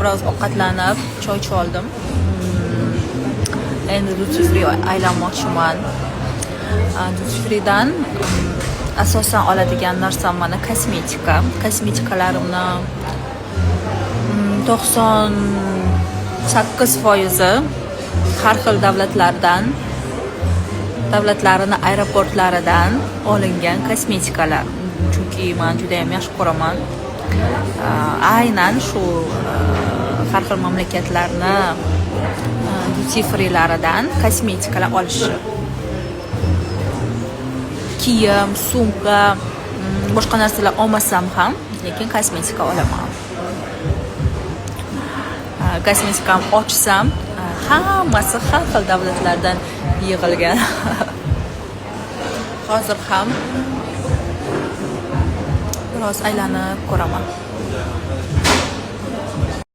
Biroz ovqatlanib, choy ichib oldim. Endi duty free aylanmoqchiman. Duty freedan asosan oladigan narsam mana kosmetika. Kosmetikalarimni 98% har xil davlatlardan, davlatlarini aeroportlaridan olingan kosmetikalar, chunki man judayam yaxshi ko'raman aynan shu har xil mamlakatlarni duty freelaridan kosmetikalar olishni. Kiyim, sumka, boshqa narsalar olmasam ham, lekin kosmetika olaman. Kosmetikamni ochsam, hammasi har xil davlatlardan yig'ilgan. Hozir ham biroz aylanib ko'raman.